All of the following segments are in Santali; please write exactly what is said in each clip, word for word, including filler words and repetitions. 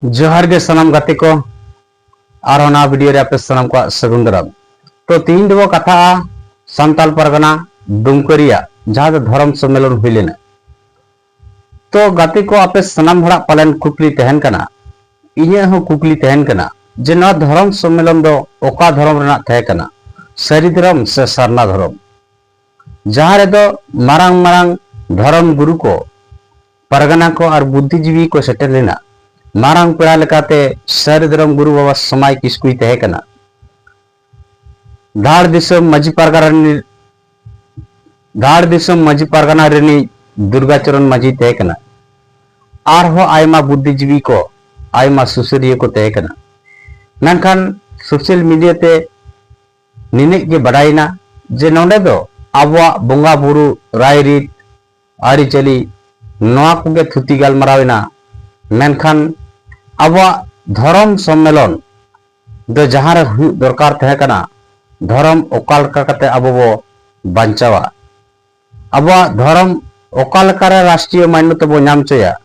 ᱡᱚᱦᱟᱨ ᱜᱮ ᱥᱟᱱᱟᱢ ᱜᱟᱛᱮ ᱠᱚ, ᱟᱨ ᱚᱱᱟ ᱵᱷᱤᱰᱤᱭᱳ ᱨᱮ ᱟᱯᱮ ᱥᱟᱱᱟᱢ ᱠᱚᱣᱟᱜ ᱥᱟᱹᱜᱩᱱ ᱫᱟᱨᱟᱢ᱾ ᱛᱚ, ᱛᱤᱦᱤᱧ ᱫᱚᱵᱚ ᱠᱟᱛᱷᱟᱜᱼᱟ ᱥᱟᱱᱛᱟᱲ ᱯᱟᱨᱜᱟᱱᱟ ᱫᱩᱢᱠᱟᱹ ᱨᱮᱭᱟᱜ ᱡᱟᱦᱟᱸ ᱫᱚ ᱫᱷᱚᱨᱚᱢ ᱥᱚᱢᱢᱮᱞᱚᱱ ᱦᱩᱭ ᱞᱮᱱᱟ᱾ ᱛᱚ ᱜᱟᱛᱮ ᱠᱚ, ᱟᱯᱮ ᱥᱟᱱᱟᱢ ᱦᱚᱲᱟᱜ ᱯᱟᱞᱮᱱ ᱠᱩᱠᱞᱤ ᱛᱟᱦᱮᱱ ᱠᱟᱱᱟ, ᱤᱧᱟᱹᱜ ᱦᱚᱸ ᱠᱩᱠᱞᱤ ᱛᱟᱦᱮᱱ ᱠᱟᱱᱟ, ᱡᱮ ᱱᱚᱣᱟ ᱫᱷᱚᱨᱚᱢ ᱥᱚᱢᱢᱮᱞᱚᱱ ᱫᱚ ᱚᱠᱟ ᱫᱷᱚᱨᱚᱢ ᱨᱮᱱᱟᱜ ᱛᱟᱦᱮᱸ ᱠᱟᱱᱟ, ᱥᱟᱹᱨᱤ ᱫᱷᱚᱨᱚᱢ ᱥᱮ ᱥᱟᱨᱱᱟ ᱫᱷᱚᱨᱚᱢ, ᱡᱟᱦᱟᱸ ᱨᱮᱫᱚ ᱢᱟᱨᱟᱝ ᱢᱟᱨᱟᱝ ᱫᱷᱚᱨᱚᱢ ᱜᱩᱨᱩ ᱠᱚ, ᱯᱟᱨᱜᱟᱱᱟ ᱠᱚ ᱟᱨ ᱵᱩᱫᱽᱫᱷᱤᱡᱤᱵᱤ ᱠᱚ ᱥᱮᱴᱮᱨ ᱞᱮᱱᱟ᱾ ᱢᱟᱨᱟᱝ ᱯᱮᱲᱟ ᱞᱮᱠᱟᱛᱮ ᱥᱟᱹᱨᱤ ᱫᱷᱚᱨᱚᱢ ᱜᱩᱨᱩ ᱵᱟᱵᱟ ᱥᱚᱢᱟᱭ ᱠᱤᱥᱠᱩᱭ ᱛᱟᱦᱮᱸ ᱠᱟᱱᱟ᱾ ᱫᱷᱟᱲ ᱫᱤᱥᱚᱢ ᱢᱟᱹᱡᱷᱤ ᱯᱟᱨᱜᱟᱱᱟ ᱨᱤᱱᱤᱡ, ᱫᱷᱟᱲ ᱫᱤᱥᱚᱢ ᱢᱟᱹᱡᱷᱤ ᱯᱟᱨᱜᱟᱱᱟ ᱨᱤᱱᱤᱡ ᱫᱩᱨᱜᱟᱪᱚᱨᱚᱱ ᱢᱟᱹᱡᱷᱤ ᱛᱟᱦᱮᱸ ᱠᱟᱱᱟ᱾ ᱟᱨᱦᱚᱸ ᱟᱭᱢᱟ ᱵᱩᱫᱽᱫᱷᱤᱡᱤᱵᱤ ᱠᱚ, ᱟᱭᱢᱟ ᱥᱩᱥᱟᱹᱨᱤᱭᱟᱹ ᱠᱚ ᱛᱟᱦᱮᱸ ᱠᱟᱱᱟ᱾ ᱢᱮᱱᱠᱷᱟᱱ ᱥᱳᱥᱟᱞ ᱢᱤᱰᱤᱭᱟ ᱛᱮ ᱱᱤᱱᱟᱹᱜ ᱜᱮ ᱵᱟᱰᱟᱭᱮᱱᱟ ᱡᱮ ᱱᱚᱰᱮ ᱫᱚ ᱟᱵᱚᱣᱟᱜ ᱵᱚᱸᱜᱟ ᱵᱩᱨᱩ, ᱨᱟᱭᱨᱤᱛ, ᱟᱹᱨᱤᱪᱟᱹᱞᱤ, ᱱᱚᱣᱟ ᱠᱚᱜᱮ ᱛᱷᱩᱛᱤ ᱜᱟᱞᱢᱟᱨᱟᱣ ᱮᱱᱟ᱾ ᱢᱮᱱᱠᱷᱟᱱ ᱟᱵᱚᱣᱟᱜ ᱫᱷᱚᱨᱚᱢ ᱥᱚᱢᱢᱮᱞᱚᱱ ᱫᱚ ᱡᱟᱦᱟᱸ ᱨᱮ ᱦᱩᱭᱩᱜ ᱫᱚᱨᱠᱟᱨ ᱛᱟᱦᱮᱸ ᱠᱟᱱᱟ, ᱫᱷᱚᱨᱚᱢ ᱚᱠᱟ ᱞᱮᱠᱟ ᱠᱟᱛᱮ ᱟᱵᱚ ᱵᱚ ᱵᱟᱧᱪᱟᱣᱟ, ᱟᱵᱚᱣᱟᱜ ᱫᱷᱚᱨᱚᱢ ᱚᱠᱟ ᱞᱮᱠᱟᱨᱮ ᱨᱟᱥᱴᱨᱤᱭᱚ ᱢᱟᱱᱱᱚᱛᱟ ᱵᱚ ᱧᱟᱢ ᱦᱚᱪᱚᱭᱟ,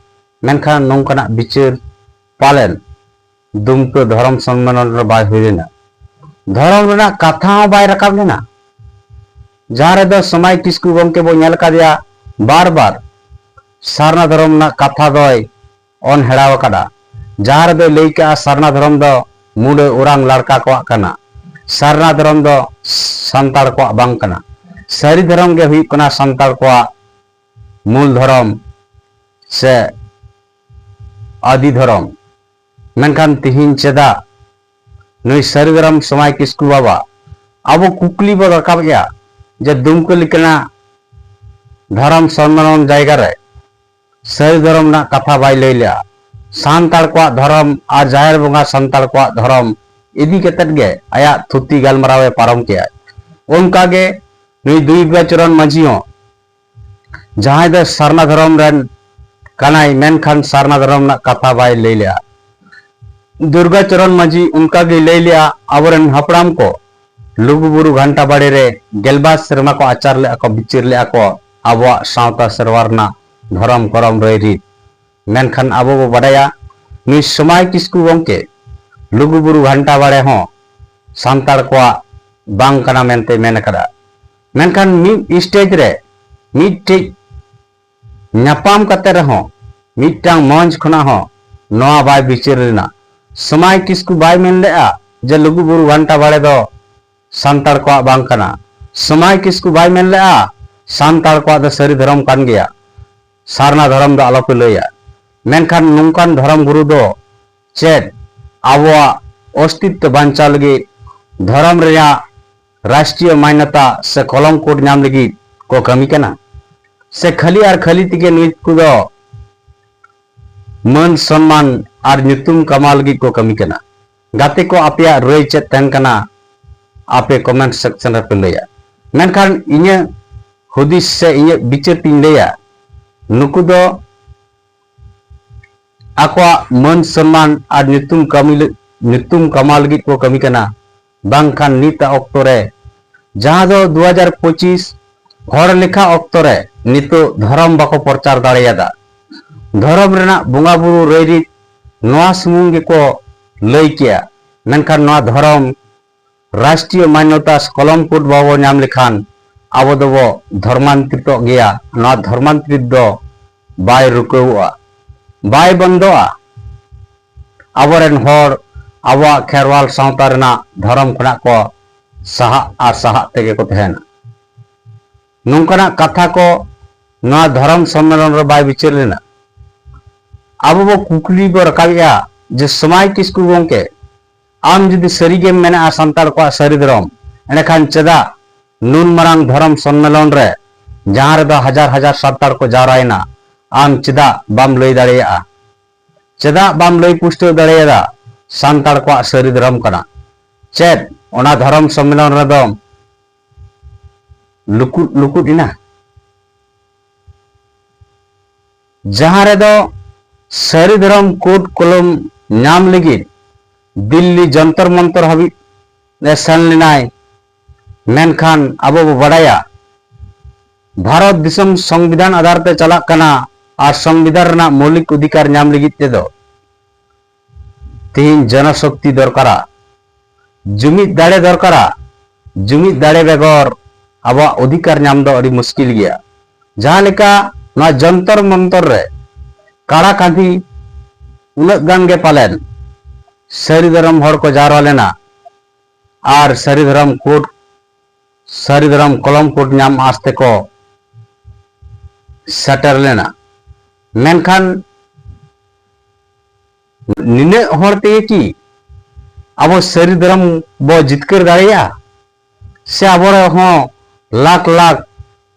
ᱢᱮᱱᱠᱷᱟᱱ ᱱᱚᱝᱠᱟᱱᱟᱜ ᱵᱤᱪᱟᱹᱨ ᱯᱟᱞᱮᱱ ᱫᱩᱢᱠᱟᱹ ᱫᱷᱚᱨᱚᱢ ᱥᱚᱢᱢᱮᱞᱚᱱ ᱨᱮ ᱵᱟᱭ ᱦᱩᱭ ᱞᱮᱱᱟ᱾ ᱫᱷᱚᱨᱚᱢ ᱨᱮᱱᱟᱜ ᱠᱟᱛᱷᱟ ᱦᱚᱸ ᱵᱟᱭ ᱨᱟᱠᱟᱵ ᱞᱮᱱᱟ, ᱡᱟᱦᱟᱸ ᱨᱮᱫᱚ ᱥᱚᱢᱟᱭ ᱠᱤᱥᱠᱩ ᱜᱚᱢᱠᱮ ᱵᱚ ᱧᱮᱞ ᱟᱠᱟᱫᱮᱭᱟ ᱵᱟᱨ ᱵᱟᱨ ᱥᱟᱨᱱᱟ ᱫᱷᱚᱨᱚᱢ ᱨᱮᱱᱟᱜ ᱠᱟᱛᱷᱟ ᱫᱚᱭ ᱚᱱᱦᱮᱲᱟᱣ ᱟᱠᱟᱫᱟ, ᱡᱟᱦᱟᱸ ᱨᱮᱫᱚᱭ ᱞᱟᱹᱭ ᱠᱟᱜᱼᱟ ᱥᱟᱨᱱᱟ ᱫᱷᱚᱨᱚᱢ ᱫᱚ ᱢᱩᱰᱟᱹ ᱚᱨᱟᱝ ᱞᱟᱲᱠᱟ ᱠᱚᱣᱟᱜ ᱠᱟᱱᱟ, ᱥᱟᱨᱱᱟ ᱫᱷᱚᱨᱚᱢ ᱫᱚ ᱥᱟᱱᱛᱟᱲ ᱠᱚᱣᱟᱜ ᱵᱟᱝ ᱠᱟᱱᱟ, ᱥᱟᱹᱨᱤ ᱫᱷᱚᱨᱚᱢ ᱜᱮ ᱦᱩᱭᱩᱜ ᱠᱟᱱᱟ ᱥᱟᱱᱛᱟᱲ ᱠᱚᱣᱟᱜ ᱢᱩᱞ ᱫᱷᱚᱨᱚᱢ ᱥᱮ ᱟᱹᱫᱤ ᱫᱷᱚᱨᱚᱢ᱾ ᱢᱮᱱᱠᱷᱟᱱ ᱛᱤᱦᱤᱧ ᱪᱮᱫᱟᱜ ᱱᱩᱭ ᱥᱟᱹᱨᱤ ᱫᱷᱚᱨᱚᱢ ᱥᱚᱢᱟᱭ ᱠᱤᱥᱠᱩ ᱵᱟᱵᱟ ᱟᱵᱚ ᱠᱩᱠᱞᱤ ᱵᱚ ᱨᱟᱠᱟᱵᱮᱜᱼᱟ ᱡᱮ ᱫᱩᱢᱠᱟᱹ ᱞᱮᱠᱟᱱᱟᱜ ᱫᱷᱚᱨᱚᱢ ᱥᱚᱱᱢᱟᱱᱚᱱ ᱡᱟᱭᱜᱟ ᱨᱮ ᱥᱟᱹᱨᱤ ᱫᱷᱚᱨᱚᱢ ᱨᱮᱱᱟᱜ ᱠᱟᱛᱷᱟ ᱵᱟᱭ ᱞᱟᱹᱭ ᱞᱮᱜᱼᱟ? ᱥᱟᱱᱛᱟᱲ ᱠᱚᱣᱟᱜ ᱫᱷᱚᱨᱚᱢ ᱟᱨ ᱡᱟᱦᱮᱨ ᱵᱚᱸᱜᱟ ᱥᱟᱱᱛᱟᱲ ᱠᱚᱣᱟᱜ ᱫᱷᱚᱨᱚᱢ ᱤᱫᱤ ᱠᱟᱛᱮᱫ ᱜᱮ ᱟᱭᱟᱜ ᱛᱷᱩᱛᱤ ᱜᱟᱞᱢᱟᱨᱟᱣ ᱮ ᱯᱟᱨᱚᱢ ᱠᱮᱜᱼᱟ᱾ ᱚᱱᱠᱟ ᱜᱮ ᱱᱩᱭ ᱫᱩᱨᱜᱟᱪᱚᱨᱚᱱ ᱢᱟᱹᱡᱷᱤ ᱦᱚᱸ ᱡᱟᱦᱟᱸᱭ ᱫᱚ ᱥᱟᱨᱱᱟ ᱫᱷᱚᱨᱚᱢ ᱨᱮᱱ ᱠᱟᱱᱟᱭ, ᱢᱮᱱᱠᱷᱟᱱ ᱥᱟᱨᱱᱟ ᱫᱷᱚᱨᱚᱢ ᱨᱮᱱᱟᱜ ᱠᱟᱛᱷᱟ ᱵᱟᱭ ᱞᱟᱹᱭ ᱞᱮᱜᱼᱟ᱾ ᱫᱩᱨᱜᱟᱪᱚᱨᱚᱱ ᱢᱟᱹᱡᱷᱤ ᱚᱱᱠᱟ ᱜᱮᱭ ᱞᱟᱹᱭ ᱞᱮᱜᱼᱟ, ᱟᱵᱚᱨᱮᱱ ᱦᱟᱯᱲᱟᱢ ᱠᱚ ᱞᱩᱜᱩᱵᱩᱨᱩ ᱜᱷᱟᱱᱴᱟ ᱵᱟᱲᱮ ᱨᱮ ᱜᱮᱞᱵᱟᱨ ᱥᱮᱨᱢᱟ ᱠᱚ ᱟᱪᱟᱨ ᱞᱮᱜᱼᱟ ᱠᱚ, ᱵᱤᱪᱟᱹᱨ ᱞᱮᱜᱼᱟ ᱠᱚ ᱟᱵᱚᱣᱟᱜ ᱥᱟᱶᱛᱟ ᱥᱮᱨᱣᱟ ᱨᱮᱱᱟᱜ ᱫᱷᱚᱨᱚᱢ ᱠᱚᱨᱚᱢ ᱨᱟᱹᱭ ᱨᱤᱛ᱾ ᱢᱮᱱᱠᱷᱟᱱ ᱟᱵᱚ ᱵᱚ ᱵᱟᱰᱟᱭᱟ ᱱᱩᱭ ᱥᱚᱢᱟᱭ ᱠᱤᱥᱠᱩ ᱜᱚᱢᱠᱮ ᱞᱩᱜᱩᱵᱩᱨᱩ ᱜᱷᱟᱱᱴᱟ ᱵᱟᱲᱮ ᱦᱚᱸ ᱥᱟᱱᱛᱟᱲ ᱠᱚᱣᱟᱜ ᱵᱟᱝ ᱠᱟᱱᱟ ᱢᱮᱱᱛᱮ ᱢᱮᱱ ᱟᱠᱟᱫᱟ᱾ ᱢᱮᱱᱠᱷᱟᱱ ᱢᱤᱫ ᱥᱴᱮᱡᱽ ᱨᱮ ᱢᱤᱫᱴᱤᱡ ᱧᱟᱯᱟᱢ ᱠᱟᱛᱮ ᱨᱮᱦᱚᱸ ᱢᱤᱫᱴᱟᱝ ᱢᱚᱧᱪ ᱠᱷᱚᱱᱟᱜ ᱦᱚᱸ ᱱᱚᱣᱟ ᱵᱟᱭ ᱵᱤᱪᱟᱹᱨ ᱞᱮᱱᱟ᱾ ᱥᱚᱢᱟᱭ ᱠᱤᱥᱠᱩ ᱵᱟᱭ ᱢᱮᱱ ᱞᱮᱫᱼᱟ ᱡᱮ ᱞᱩᱜᱩᱵᱩᱨᱩ ᱜᱷᱟᱱᱴᱟ ᱵᱟᱲᱮ ᱫᱚ ᱥᱟᱱᱛᱟᱲ ᱠᱚᱣᱟᱜ ᱵᱟᱝ ᱠᱟᱱᱟ᱾ ᱥᱚᱢᱟᱭ ᱠᱤᱥᱠᱩ ᱵᱟᱭ ᱢᱮᱱ ᱞᱮᱫᱼᱟ ᱥᱟᱱᱛᱟᱲ ᱠᱚᱣᱟᱜ ᱫᱚ ᱥᱟᱹᱨᱤ ᱫᱷᱚᱨᱚᱢ ᱠᱟᱱ ᱜᱮᱭᱟ, ᱥᱟᱨᱱᱟ ᱫᱷᱚᱨᱚᱢ ᱫᱚ ᱟᱞᱚᱯᱮ ᱞᱟᱹᱭᱟ᱾ ᱢᱮᱱᱠᱷᱟᱱ ᱱᱚᱝᱠᱟᱱ ᱫᱷᱚᱨᱚᱢ ᱜᱩᱨᱩ ᱫᱚ ᱪᱮᱫ ᱟᱵᱚᱣᱟᱜ ᱚᱥᱛᱤᱛᱛᱚ ᱵᱟᱧᱪᱟᱣ ᱞᱟᱹᱜᱤᱫ, ᱫᱷᱚᱨᱚᱢ ᱨᱮᱭᱟᱜ ᱨᱟᱥᱴᱨᱤᱭᱚ ᱢᱟᱱᱱᱚᱛᱟ ᱥᱮ ᱠᱚᱞᱚᱢ ᱠᱳᱰ ᱧᱟᱢ ᱞᱟᱹᱜᱤᱫ ᱠᱚ ᱠᱟᱹᱢᱤ ᱠᱟᱱᱟ? ᱥᱮ ᱠᱷᱟᱹᱞᱤ ᱟᱨ ᱠᱷᱟᱹᱞᱤ ᱛᱮᱜᱮ ᱱᱩᱠᱩ ᱫᱚ ᱢᱟᱹᱱ ᱥᱚᱱᱢᱟᱱ ᱟᱨ ᱧᱩᱛᱩᱢ ᱠᱟᱢᱟᱣ ᱞᱟᱹᱜᱤᱫ ᱠᱚ ᱠᱟᱹᱢᱤ ᱠᱟᱱᱟ? ᱜᱟᱛᱮ ᱠᱚ, ᱟᱯᱮᱭᱟᱜ ᱨᱟᱹᱭ ᱪᱮᱫ ᱛᱟᱦᱮᱱ ᱠᱟᱱᱟ? ᱟᱯᱮ ᱠᱚᱢᱮᱱᱴ ᱥᱮᱠᱥᱚᱱ ᱨᱮᱯᱮ ᱞᱟᱹᱭᱟ᱾ ᱢᱮᱱᱠᱷᱟᱱ ᱤᱧᱟᱹᱜ ᱦᱩᱫᱤᱥ ᱥᱮ ᱤᱧᱟᱹᱜ ᱵᱤᱪᱟᱹᱨ ᱛᱤᱧ ᱞᱟᱹᱭᱟ, ᱱᱩᱠᱩ ᱫᱚ ᱟᱠᱚᱣᱟᱜ ᱢᱟᱹᱱ ᱥᱚᱱᱢᱟᱱ ᱟᱨ ᱧᱩᱛᱩᱢ ᱠᱟᱹᱢᱤ ᱞᱟᱹ-, ᱧᱩᱛᱩᱢ ᱠᱟᱢᱟᱣ ᱞᱟᱹᱜᱤᱫ ᱠᱚ ᱠᱟᱹᱢᱤ ᱠᱟᱱᱟ᱾ ᱵᱟᱝᱠᱷᱟᱱ ᱱᱤᱛᱟᱜ ᱚᱠᱛᱚ ᱨᱮ, ᱡᱟᱦᱟᱸ ᱫᱚ ᱫᱩ ᱦᱟᱡᱟᱨ ᱯᱚᱸᱪᱤᱥ ᱦᱚᱲ ᱞᱮᱠᱷᱟ ᱚᱠᱛᱚ ᱨᱮ, ᱱᱤᱛᱚᱜ ᱫᱷᱚᱨᱚᱢ ᱵᱟᱠᱚ ᱯᱨᱚᱪᱟᱨ ᱫᱟᱲᱮᱭᱟᱫᱟ᱾ ᱫᱷᱚᱨᱚᱢ ᱨᱮᱱᱟᱜ ᱵᱚᱸᱜᱟ ᱵᱩᱨᱩ ᱨᱟᱹᱭᱨᱤᱛ ᱱᱚᱣᱟ ᱥᱩᱢᱩᱝ ᱜᱮᱠᱚ ᱞᱟᱹᱭ ᱠᱮᱭᱟ, ᱢᱮᱱᱠᱷᱟᱱ ᱱᱚᱣᱟ ᱫᱷᱚᱨᱚᱢ ᱨᱟᱥᱴᱨᱤᱭᱚ ᱢᱟᱱᱱᱚᱛᱟ ᱥᱮ ᱠᱚᱞᱚᱢ ᱠᱳᱰ ᱵᱟᱵᱚ ᱧᱟᱢ ᱞᱮᱠᱷᱟᱱ ᱟᱵᱚ ᱫᱚᱵᱚ ᱫᱷᱚᱨᱢᱟᱱᱛᱨᱤᱛᱚᱜ ᱜᱮᱭᱟ᱾ ᱱᱚᱣᱟ ᱫᱷᱚᱨᱢᱟᱱᱛᱨᱤᱛ ᱫᱚ ᱵᱟᱭ ᱨᱩᱠᱟᱹᱣᱚᱜᱼᱟ, ᱵᱟᱭ ᱵᱚᱱᱫᱚᱜᱼᱟ᱾ ᱟᱵᱚᱨᱮᱱ ᱦᱚᱲ ᱟᱵᱚᱣᱟᱜ ᱠᱷᱮᱨᱣᱟᱞ ᱥᱟᱶᱛᱟ ᱨᱮᱱᱟᱜ ᱫᱷᱚᱨᱚᱢ ᱠᱷᱚᱱᱟᱜ ᱠᱚ ᱥᱟᱦᱟᱜ ᱟᱨ ᱥᱟᱦᱟᱜ ᱛᱮᱜᱮ ᱠᱚ ᱛᱟᱦᱮᱱᱟ᱾ ᱱᱚᱝᱠᱟᱱᱟᱜ ᱠᱟᱛᱷᱟ ᱠᱚ ᱱᱚᱣᱟ ᱫᱷᱚᱨᱚᱢ ᱥᱚᱢᱢᱮᱞᱚᱱ ᱨᱮ ᱵᱟᱭ ᱵᱤᱪᱟᱹᱨ ᱞᱮᱱᱟ᱾ ᱟᱵᱚ ᱵᱚ ᱠᱩᱠᱞᱤ ᱵᱚ ᱨᱟᱠᱟᱵᱮᱜᱼᱟ ᱡᱮ ᱥᱚᱢᱟᱭ ᱠᱤᱥᱠᱩ ᱜᱚᱢᱠᱮ, ᱟᱢ ᱡᱩᱫᱤ ᱥᱟᱹᱨᱤᱜᱮᱢ ᱢᱮᱱᱟᱜᱼᱟ ᱥᱟᱱᱛᱟᱲ ᱠᱚᱣᱟᱜ ᱥᱟᱹᱨᱤ ᱫᱷᱚᱨᱚᱢ, ᱮᱸᱰᱮᱠᱷᱟᱱ ᱪᱮᱫᱟᱜ ᱱᱩᱱ ᱢᱟᱨᱟᱝ ᱫᱷᱚᱨᱚᱢ ᱥᱚᱱᱢᱮᱞᱚᱱ ᱨᱮ, ᱡᱟᱦᱟᱸ ᱨᱮᱫᱚ ᱦᱟᱡᱟᱨ ᱦᱟᱡᱟᱨ ᱥᱟᱱᱛᱟᱲ ᱠᱚ ᱡᱟᱣᱨᱟᱭᱮᱱᱟ, ᱟᱢ ᱪᱮᱫᱟᱜ ᱵᱟᱢ ᱞᱟᱹᱭ ᱫᱟᱲᱮᱭᱟᱜᱼᱟ? ᱪᱮᱫᱟᱜ ᱵᱟᱢ ᱞᱟᱹᱭ ᱯᱩᱥᱴᱟᱹᱣ ᱫᱟᱲᱮᱭᱟᱫᱟ ᱥᱟᱱᱛᱟᱲ ᱠᱚᱣᱟᱜ ᱥᱟᱹᱨᱤ ᱫᱷᱚᱨᱚᱢ ᱠᱟᱱᱟ? ᱪᱮᱫ ᱚᱱᱟ ᱫᱷᱚᱨᱚᱢ ᱥᱚᱢᱢᱮᱞᱚᱱ ᱨᱮᱫᱚᱢ ᱞᱩᱠᱩᱫ ᱞᱩᱠᱩᱫ ᱮᱱᱟ? ᱡᱟᱦᱟᱸ ᱨᱮᱫᱚ ᱥᱟᱹᱨᱤ ᱫᱷᱚᱨᱚᱢ ᱠᱳᱰ ᱠᱚᱞᱚᱢ ᱧᱟᱢ ᱞᱟᱹᱜᱤᱫ ᱫᱤᱞᱞᱤ ᱡᱚᱱᱛᱚᱨ ᱢᱚᱱᱛᱚᱨ ᱦᱟᱹᱵᱤᱡ ᱮ ᱥᱮᱱ ᱞᱮᱱᱟᱭ᱾ ᱢᱮᱱᱠᱷᱟᱱ ᱟᱵᱚ ᱵᱚ ᱵᱟᱰᱟᱭᱟ, ᱵᱷᱟᱨᱚᱛ ᱫᱤᱥᱚᱢ ᱥᱚᱝᱵᱤᱫᱷᱟᱱ ᱟᱫᱷᱟᱨ ᱛᱮ ᱪᱟᱞᱟᱜ ᱠᱟᱱᱟ ᱟᱨ ᱥᱚᱝᱵᱤᱫᱷᱟᱱ ᱨᱮᱱᱟᱜ ᱢᱳᱣᱞᱤᱠ ᱚᱫᱷᱤᱠᱟᱨ ᱧᱟᱢ ᱞᱟᱹᱜᱤᱫ ᱛᱮᱫᱚ ᱛᱮᱦᱮᱧ ᱡᱚᱱᱚᱥᱚᱠᱛᱤ ᱫᱚᱨᱠᱟᱨᱟ, ᱡᱩᱢᱤᱫ ᱫᱟᱲᱮ ᱫᱚᱨᱠᱟᱨᱟ᱾ ᱡᱩᱢᱤᱫ ᱫᱟᱲᱮ ᱵᱮᱜᱚᱨ ᱟᱵᱚᱣᱟᱜ ᱚᱫᱷᱤᱠᱟᱨ ᱧᱟᱢ ᱫᱚ ᱟᱹᱰᱤ ᱢᱩᱥᱠᱤᱞ ᱜᱮᱭᱟ᱾ ᱡᱟᱦᱟᱸ ᱞᱮᱠᱟ ᱱᱚᱣᱟ ᱡᱚᱱᱛᱚᱨ ᱢᱚᱱᱛᱚᱨ ᱨᱮ ᱠᱟᱲᱟ ᱠᱟᱸᱫᱷᱤ ᱩᱱᱟᱹᱜ ᱜᱟᱱ ᱜᱮ ᱯᱟᱞᱮᱱ ᱥᱟᱹᱨᱤ ᱫᱷᱚᱨᱚᱢ ᱦᱚᱲ ᱠᱚ ᱡᱟᱣᱨᱟ ᱞᱮᱱᱟ ᱟᱨ ᱥᱟᱹᱨᱤ ᱫᱷᱚᱨᱚᱢ ᱠᱳᱰ, ᱥᱟᱹᱨᱤ ᱫᱷᱚᱨᱚᱢ ᱠᱚᱞᱚᱢ ᱠᱳᱰ ᱧᱟᱢ ᱟᱸᱥ ᱛᱮᱠᱚ ᱥᱮᱴᱮᱨ ᱞᱮᱱᱟ᱾ ᱢᱮᱱᱠᱷᱟᱱ ᱱᱤᱱᱟᱹᱜ ᱦᱚᱲ ᱛᱮᱜᱮ ᱠᱤ ᱟᱵᱚ ᱥᱟᱹᱨᱤ ᱫᱷᱚᱨᱚᱢ ᱵᱚ ᱡᱤᱛᱠᱟᱹᱨ ᱫᱟᱲᱮᱭᱟᱜᱼᱟ? ᱥᱮ ᱟᱵᱚ ᱨᱮ ᱦᱚᱸ ᱞᱟᱠᱷ ᱞᱟᱠᱷ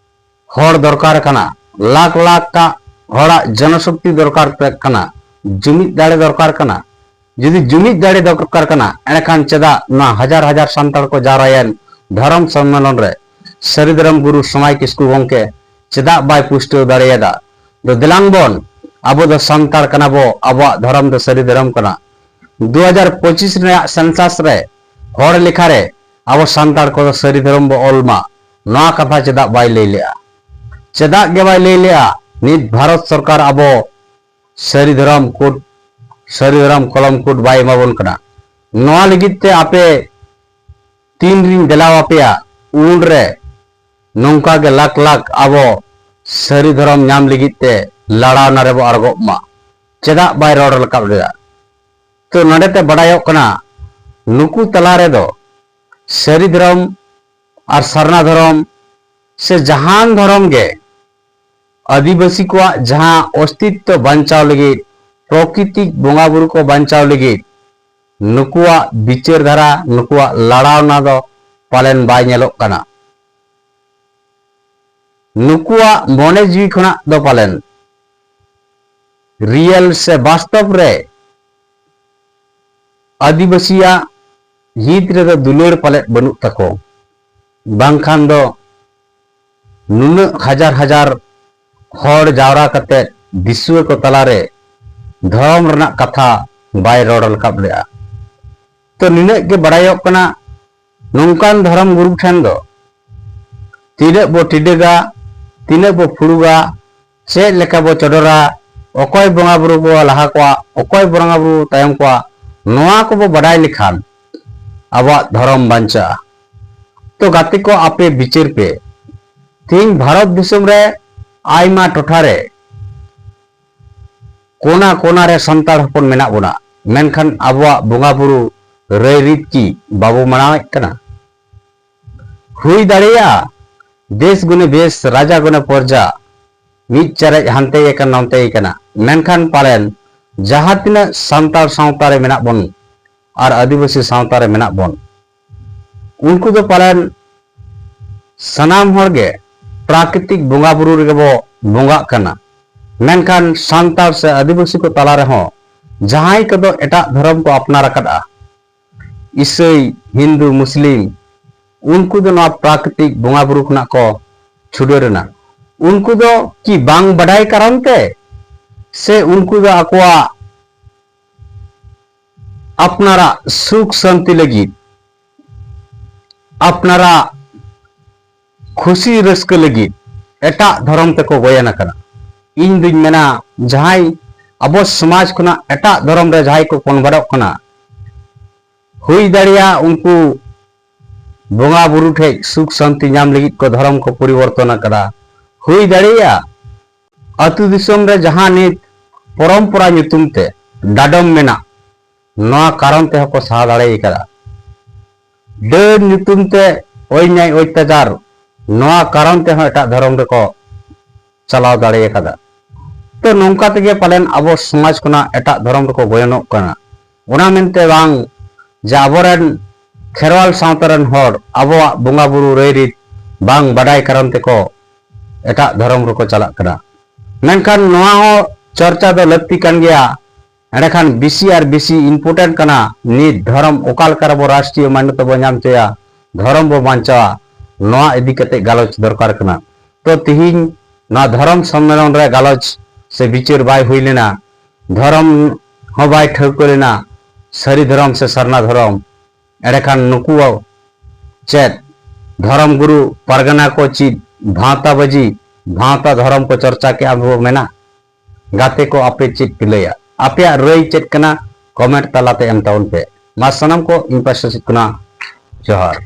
ᱦᱚᱲ ᱫᱚᱨᱠᱟᱨ ᱠᱟᱱᱟ, ᱞᱟᱠᱷ ᱞᱟᱠᱷ ᱠᱟᱜ ᱦᱚᱲᱟᱜ ᱡᱚᱱᱚᱥᱚᱠᱛᱤ ᱫᱚᱨᱠᱟᱨ ᱠᱟᱱᱟ, ᱡᱩᱢᱤᱫ ᱫᱟᱲᱮ ᱫᱚᱨᱠᱟᱨ ᱠᱟᱱᱟ? ᱡᱩᱫᱤ ᱡᱩᱢᱤᱫ ᱫᱟᱲᱮ ᱫᱚᱨᱠᱟᱨ ᱠᱟᱱᱟ, ᱮᱸᱰᱮᱠᱷᱟᱱ ᱪᱮᱫᱟᱜ ᱱᱚᱣᱟ ᱦᱟᱡᱟᱨ ᱦᱟᱡᱟᱨ ᱥᱟᱱᱛᱟᱲ ᱠᱚ ᱡᱟᱣᱨᱟᱭᱮᱱ ᱫᱷᱚᱨᱚᱢ ᱥᱚᱢᱢᱮᱞᱚᱱ ᱨᱮ ᱥᱟᱹᱨᱤ ᱫᱷᱚᱨᱚᱢ ᱜᱩᱨᱩ ᱥᱚᱢᱟᱭ ᱠᱤᱥᱠᱩ ᱜᱚᱢᱠᱮ ᱪᱮᱫᱟᱜ ᱵᱟᱭ ᱯᱩᱥᱴᱟᱹᱣ ᱫᱟᱲᱮᱭᱟᱫᱟ? ᱫᱚ ᱫᱮᱞᱟᱝ ᱵᱚᱱ, ᱟᱵᱚ ᱫᱚ ᱥᱟᱱᱛᱟᱲ ᱠᱟᱱᱟ ᱵᱚ, ᱟᱵᱚᱣᱟᱜ ᱫᱷᱚᱨᱚᱢ ᱫᱚ ᱥᱟᱹᱨᱤ ᱫᱷᱚᱨᱚᱢ ᱠᱟᱱᱟ᱾ ᱫᱩ ᱦᱟᱡᱟᱨ ᱯᱚᱸᱪᱤᱥ ᱨᱮᱱᱟᱜ ᱥᱮᱱᱥᱟᱥ ᱨᱮ ᱦᱚᱲ ᱞᱮᱠᱷᱟ ᱨᱮ ᱟᱵᱚ ᱥᱟᱱᱛᱟᱲ ᱠᱚᱫᱚ ᱥᱟᱹᱨᱤ ᱫᱷᱚᱨᱚᱢ ᱵᱚ ᱚᱞ ᱢᱟ, ᱱᱚᱣᱟ ᱠᱟᱛᱷᱟ ᱪᱮᱫᱟᱜ ᱵᱟᱭ ᱞᱟᱹᱭ ᱞᱮᱜᱼᱟ? ᱪᱮᱫᱟᱜ ᱜᱮ ᱵᱟᱭ ᱞᱟᱹᱭ ᱞᱮᱜᱼᱟ? ᱱᱤᱛ ᱵᱷᱟᱨᱚᱛ ᱥᱚᱨᱠᱟᱨ ᱟᱵᱚ ᱥᱟᱹᱨᱤ ᱫᱷᱚᱨᱚᱢ ᱠᱳᱰ, ᱥᱟᱹᱨᱤ ᱫᱷᱚᱨᱚᱢ ᱠᱚᱞᱚᱢ ᱠᱳᱰ ᱵᱟᱭ ᱮᱢᱟᱵᱚᱱ ᱠᱟᱱᱟ᱾ ᱱᱚᱣᱟ ᱞᱟᱹᱜᱤᱫ ᱛᱮ ᱟᱯᱮ ᱛᱤᱱ ᱨᱤᱧ ᱫᱮᱞᱟ ᱟᱯᱮᱭᱟ, ᱩᱱᱨᱮ ᱱᱚᱝᱠᱟ ᱜᱮ ᱞᱟᱠᱷ ᱞᱟᱠᱷ ᱟᱵᱚ ᱥᱟᱹᱨᱤ ᱫᱷᱚᱨᱚᱢ ᱧᱟᱢ ᱞᱟᱹᱜᱤᱫ ᱛᱮ ᱞᱟᱲᱟᱣᱱᱟ ᱨᱮᱵᱚ ᱟᱬᱜᱚᱜ ᱢᱟ᱾ ᱪᱮᱫᱟᱜ ᱵᱟᱭ ᱨᱚᱲ ᱨᱟᱠᱟᱵ ᱞᱮᱫᱟ? ᱛᱚ ᱱᱚᱰᱮ ᱛᱮ ᱵᱟᱰᱟᱭᱚᱜ ᱠᱟᱱᱟ, ᱱᱩᱠᱩ ᱛᱟᱞᱟ ᱨᱮᱫᱚ ᱥᱟᱹᱨᱤ ᱫᱷᱚᱨᱚᱢ ᱟᱨ ᱥᱟᱨᱱᱟ ᱫᱷᱚᱨᱚᱢ ᱥᱮ ᱡᱟᱦᱟᱱ ᱫᱷᱚᱨᱚᱢ ᱜᱮ ᱟᱹᱫᱤᱵᱟᱹᱥᱤ ᱠᱚᱣᱟᱜ ᱡᱟᱦᱟᱸ ᱚᱥᱛᱤᱛᱛᱚ ᱵᱟᱧᱪᱟᱣ ᱞᱟᱹᱜᱤᱫ, ᱯᱨᱚᱠᱨᱤᱛᱤᱠ ᱵᱚᱸᱜᱟ ᱵᱩᱨᱩ ᱠᱚ ᱵᱟᱧᱪᱟᱣ ᱞᱟᱹᱜᱤᱫ ᱱᱩᱠᱩᱣᱟᱜ ᱵᱤᱪᱟᱹᱨ ᱫᱷᱟᱨᱟ, ᱱᱩᱠᱩᱣᱟᱜ ᱞᱟᱲᱟᱣᱱᱟ ᱫᱚ ᱯᱟᱞᱮᱱ ᱵᱟᱭ ᱧᱮᱞᱚᱜ ᱠᱟᱱᱟ᱾ ᱱᱩᱠᱩᱣᱟᱜ ᱢᱚᱱᱮ ᱡᱤᱣᱤ ᱠᱷᱚᱱᱟᱜ ᱫᱚ ᱯᱟᱞᱮᱱ ᱨᱤᱭᱮᱞ ᱥᱮ ᱵᱟᱥᱛᱚᱵ ᱨᱮ ᱟᱹᱫᱤᱵᱟᱹᱥᱤᱭᱟᱜ ᱦᱤᱛ ᱨᱮᱫᱚ ᱫᱩᱞᱟᱹᱲ ᱯᱟᱞᱮᱫ ᱵᱟᱹᱱᱩᱜ ᱛᱟᱠᱚ, ᱵᱟᱝᱠᱷᱟᱱ ᱫᱚ ᱱᱩᱱᱟᱹᱜ ᱦᱟᱡᱟᱨ ᱦᱟᱡᱟᱨ ᱦᱚᱲ ᱡᱟᱣᱨᱟ ᱠᱟᱛᱮ ᱫᱤᱥᱩᱣᱟᱹ ᱠᱚ ᱛᱟᱞᱟᱨᱮ ᱫᱷᱚᱨᱚᱢ ᱨᱮᱱᱟᱜ ᱠᱟᱛᱷᱟ ᱵᱟᱭ ᱨᱚᱲ ᱨᱟᱠᱟᱵ ᱞᱮᱫᱼᱟ᱾ ᱛᱚ ᱱᱤᱱᱟᱹᱜ ᱜᱮ ᱵᱟᱲᱟᱭᱚᱜ ᱠᱟᱱᱟ, ᱱᱚᱝᱠᱟᱱ ᱫᱷᱚᱨᱚᱢ ᱜᱩᱨᱩ ᱴᱷᱮᱱ ᱫᱚ ᱛᱤᱱᱟᱹᱜ ᱵᱚ ᱴᱤᱰᱟᱹᱜᱟ, ᱛᱤᱱᱟᱹᱜ ᱵᱚ ᱯᱷᱩᱲᱩᱜᱟ, ᱪᱮᱫ ᱞᱮᱠᱟ ᱵᱚ ᱪᱚᱰᱚᱨᱟ, ᱚᱠᱚᱭ ᱵᱚᱸᱜᱟ ᱵᱩᱨᱩ ᱵᱚ ᱞᱟᱦᱟ ᱠᱚᱣᱟ, ᱚᱠᱚᱭ ᱵᱚᱸᱜᱟ ᱵᱩᱨᱩ ᱛᱟᱭᱚᱢ ᱠᱚᱣᱟ, ᱱᱚᱣᱟ ᱠᱚᱵᱚ ᱵᱟᱰᱟᱭ ᱞᱮᱠᱷᱟᱱ ᱟᱵᱚᱣᱟᱜ ᱫᱷᱚᱨᱚᱢ ᱵᱟᱧᱪᱟᱜᱼᱟ᱾ ᱛᱚ ᱜᱟᱛᱮ ᱠᱚ, ᱟᱯᱮ ᱵᱤᱪᱟᱹᱨ ᱯᱮ, ᱛᱮᱦᱮᱧ ᱵᱷᱟᱨᱚᱛ ᱫᱤᱥᱚᱢ ᱨᱮ ᱟᱭᱢᱟ ᱴᱚᱴᱷᱟ ᱨᱮ ᱠᱚᱱᱟ ᱠᱚᱱᱟ ᱨᱮ ᱥᱟᱱᱛᱟᱲ ᱦᱚᱯᱚᱱ ᱢᱮᱱᱟᱜ ᱵᱚᱱᱟ, ᱢᱮᱱᱠᱷᱟᱱ ᱟᱵᱚᱣᱟᱜ ᱵᱚᱸᱜᱟ ᱵᱩᱨᱩ ᱨᱟᱹᱭ ᱨᱤᱛ ᱠᱤ ᱵᱟᱵᱚ ᱢᱟᱱᱟᱣᱮᱫ ᱠᱟᱱᱟ? ᱦᱩᱭ ᱫᱟᱲᱮᱭᱟᱜᱼᱟ ᱫᱮᱥ ᱜᱩᱱᱮ ᱵᱮᱥ, ᱨᱟᱡᱟ ᱜᱩᱱᱮ ᱯᱚᱨᱡᱟ, ᱢᱤᱫ ᱪᱟᱨᱮᱡ ᱦᱟᱱᱛᱮ ᱟᱠᱟᱱ ᱱᱚᱱᱛᱮ ᱟᱠᱟᱱᱟ, ᱢᱮᱱᱠᱷᱟᱱ ᱯᱟᱞᱮᱱ ᱡᱟᱦᱟᱸ ᱛᱤᱱᱟᱹᱜ ᱥᱟᱱᱛᱟᱲ ᱥᱟᱶᱛᱟ ᱨᱮ ᱢᱮᱱᱟᱜ ᱵᱚᱱ ᱟᱨ ᱟᱹᱫᱤᱵᱟᱹᱥᱤ ᱥᱟᱶᱛᱟ ᱨᱮ ᱢᱮᱱᱟᱜ ᱵᱚᱱ, ᱩᱱᱠᱩ ᱫᱚ ᱯᱟᱞᱮᱱ ᱥᱟᱱᱟᱢ ᱦᱚᱲ ᱜᱮ ᱯᱨᱟᱠᱨᱤᱛᱤᱠ ᱵᱚᱸᱜᱟ ᱵᱩᱨᱩ ᱨᱮᱜᱮ ᱵᱚ ᱵᱚᱸᱜᱟᱜ ᱠᱟᱱᱟ᱾ ᱢᱮᱱᱠᱷᱟᱱ ᱥᱟᱱᱛᱟᱲ ᱥᱮ ᱟᱹᱫᱤᱵᱟᱹᱥᱤ ᱠᱚ ᱛᱟᱞᱟ ᱨᱮᱦᱚᱸ ᱡᱟᱦᱟᱸᱭ ᱠᱚᱫᱚ ᱮᱴᱟᱜ ᱫᱷᱚᱨᱚᱢ ᱠᱚ ᱟᱯᱱᱟᱨ ᱟᱠᱟᱫᱼᱟ, ᱤᱥᱟᱹᱭ, ᱦᱤᱱᱫᱩ, ᱢᱩᱥᱞᱤᱢ, ᱩᱱᱠᱩ ᱫᱚ ᱱᱚᱣᱟ ᱯᱨᱟᱠᱨᱤᱛᱤᱠ ᱵᱚᱸᱜᱟ ᱵᱩᱨᱩ ᱠᱷᱚᱱᱟᱜ ᱠᱚ ᱪᱷᱩᱰᱟᱹᱨ ᱮᱱᱟ᱾ ᱩᱱᱠᱩ ᱫᱚ ᱠᱤ ᱵᱟᱝ ᱵᱟᱰᱟᱭ ᱠᱟᱨᱚᱱ ᱛᱮ, ᱥᱮ ᱩᱱᱠᱩ ᱫᱚ ᱟᱠᱚᱣᱟᱜ ᱟᱯᱱᱟᱨᱟᱜ ᱥᱩᱠ ᱥᱟᱱᱛᱤ ᱞᱟᱹᱜᱤᱫ, ᱟᱯᱱᱟᱨᱟᱜ ᱠᱷᱩᱥᱤ ᱨᱟᱹᱥᱠᱟᱹ ᱞᱟᱹᱜᱤᱫ ᱮᱴᱟᱜ ᱫᱷᱚᱨᱚᱢ ᱛᱮᱠᱚ ᱜᱚᱭᱚᱱ ᱟᱠᱟᱱᱟ? ᱤᱧ ᱫᱩᱧ ᱢᱮᱱᱟ, ᱡᱟᱦᱟᱸᱭ ᱟᱵᱚ ᱥᱚᱢᱟᱡᱽ ᱠᱷᱚᱱᱟᱜ ᱮᱴᱟᱜ ᱫᱷᱚᱨᱚᱢ ᱨᱮ ᱡᱟᱦᱟᱸᱭ ᱠᱚ ᱠᱚᱱᱵᱷᱟᱨᱴᱚᱜ ᱠᱟᱱᱟ, ᱦᱩᱭ ᱫᱟᱲᱮᱭᱟᱜᱼᱟ ᱩᱱᱠᱩ ᱵᱚᱸᱜᱟ ᱵᱩᱨᱩ ᱴᱷᱮᱡ ᱥᱩᱠ ᱥᱟᱱᱛᱤ ᱧᱟᱢ ᱞᱟᱹᱜᱤᱫ ᱠᱚ ᱫᱷᱚᱨᱚᱢ ᱠᱚ ᱯᱚᱨᱤᱵᱚᱨᱛᱚᱱ ᱟᱠᱟᱫᱟ᱾ ᱦᱩᱭ ᱫᱟᱲᱮᱭᱟᱜᱼᱟ ᱟᱹᱛᱩ ᱫᱤᱥᱚᱢ ᱨᱮ ᱡᱟᱦᱟᱸ ᱱᱤᱛ ᱯᱚᱨᱚᱢᱯᱚᱨᱟ ᱧᱩᱛᱩᱢ ᱛᱮ ᱰᱟᱰᱚᱢ ᱢᱮᱱᱟᱜ, ᱱᱚᱣᱟ ᱠᱟᱨᱚᱱ ᱛᱮᱦᱚᱸ ᱠᱚ ᱥᱟᱦᱟ ᱫᱟᱲᱮ ᱟᱠᱟᱫᱟ᱾ ᱰᱟᱹᱱ ᱧᱩᱛᱩᱢ ᱛᱮ ᱚᱱᱭᱟᱭ ᱚᱛᱛᱟᱪᱟᱨ, ᱱᱚᱣᱟ ᱠᱟᱨᱚᱱ ᱛᱮᱦᱚᱸ ᱮᱴᱟᱜ ᱫᱷᱚᱨᱚᱢ ᱨᱮᱠᱚ ᱪᱟᱞᱟᱣ ᱫᱟᱲᱮ ᱟᱠᱟᱫᱟ᱾ ᱛᱚ ᱱᱚᱝᱠᱟ ᱛᱮᱜᱮ ᱯᱟᱞᱮᱱ ᱟᱵᱚ ᱥᱚᱢᱟᱡᱽ ᱠᱷᱚᱱᱟᱜ ᱮᱴᱟᱜ ᱫᱷᱚᱨᱚᱢ ᱨᱮᱠᱚ ᱜᱚᱭᱚᱱᱚᱜ ᱠᱟᱱᱟ᱾ ᱚᱱᱟ ᱢᱮᱱᱛᱮ ᱵᱟᱝ ᱡᱮ ᱟᱵᱚᱨᱮᱱ ᱠᱷᱮᱨᱣᱟᱞ ᱥᱟᱶᱛᱟ ᱨᱮᱱ ᱦᱚᱲ ᱟᱵᱚᱣᱟᱜ ᱵᱚᱸᱜᱟ ᱵᱩᱨᱩ ᱨᱟᱹᱭᱨᱤᱛ ᱵᱟᱝ ᱵᱟᱰᱟᱭ ᱠᱟᱨᱚᱱ ᱛᱮᱠᱚ ᱮᱴᱟᱜ ᱫᱷᱚᱨᱚᱢ ᱨᱮᱠᱚ ᱪᱟᱞᱟᱜ ᱠᱟᱱᱟ᱾ ᱢᱮᱱᱠᱷᱟᱱ ᱱᱚᱣᱟ ᱦᱚᱸ ᱪᱚᱨᱪᱟ ᱫᱚ ᱞᱟᱹᱠᱛᱤ ᱠᱟᱱ ᱜᱮᱭᱟ᱾ ᱮᱸᱰᱮᱠᱷᱟᱱ ᱵᱮᱥᱤ ᱟᱨ ᱵᱮᱥᱤ important ᱠᱟᱱᱟ, ᱱᱤᱛ ᱫᱷᱚᱨᱚᱢ ᱚᱠᱟ ᱞᱮᱠᱟ ᱨᱮᱵᱚ ᱨᱟᱥᱴᱨᱤᱭᱚ ᱢᱟᱱᱱᱚᱛᱟ ᱵᱚ ᱧᱟᱢ ᱦᱚᱪᱚᱭᱟ, ᱫᱷᱚᱨᱚᱢ ᱵᱚ ᱵᱟᱧᱪᱟᱣᱟ, ᱱᱚᱣᱟ ᱤᱫᱤ ᱠᱟᱛᱮ ᱜᱟᱞᱚᱪ ᱫᱚᱨᱠᱟᱨ ᱠᱟᱱᱟ᱾ ᱛᱚ ᱛᱤᱦᱤᱧ ᱱᱚᱣᱟ ᱫᱷᱚᱨᱚᱢ ᱥᱚᱢᱢᱮᱞᱚᱱ ᱨᱮ ᱜᱟᱞᱚᱪ ᱥᱮ ᱵᱤᱪᱟᱹᱨ ᱵᱟᱭ ᱦᱩᱭ ᱞᱮᱱᱟ, ᱫᱷᱚᱨᱚᱢ ᱦᱚᱸ ᱵᱟᱭ ᱴᱷᱟᱹᱣᱠᱟᱹ ᱞᱮᱱᱟ, ᱥᱟᱹᱨᱤ ᱫᱷᱚᱨᱚᱢ ᱥᱮ ᱥᱟᱨᱱᱟ ᱫᱷᱚᱨᱚᱢ᱾ ᱮᱸᱰᱮᱠᱷᱟᱱ ᱱᱩᱠᱩ ᱪᱮᱫ ᱫᱷᱚᱨᱚᱢ ᱜᱩᱨᱩ ᱯᱟᱨᱜᱟᱱᱟ ᱠᱚ ᱪᱮᱫ ᱵᱷᱟᱶᱛᱟ ᱵᱟᱹᱡᱤ, ᱵᱷᱟᱶᱛᱟ ᱫᱷᱚᱨᱚᱢ ᱠᱚ ᱪᱚᱨᱪᱟ ᱠᱮᱜᱼᱟ ᱵᱚ ᱢᱮᱱᱟ? ᱜᱟᱛᱮ ᱠᱚ, ᱟᱯᱮ ᱪᱮᱫ ᱯᱮ ᱞᱟᱹᱭᱟ? ᱟᱯᱮᱭᱟᱜ ᱨᱟᱹᱭ ᱪᱮᱫ ᱠᱟᱱᱟ? comment ᱛᱟᱞᱟᱛᱮ ᱮᱢ ᱛᱟᱵᱚᱱ ᱯᱮ᱾ ᱢᱟ ᱥᱟᱱᱟᱢ ᱠᱚ ᱤᱧ ᱯᱟᱥᱴᱟ ᱥᱮᱫ ᱠᱷᱚᱱᱟᱜ ᱡᱚᱦᱟᱨ᱾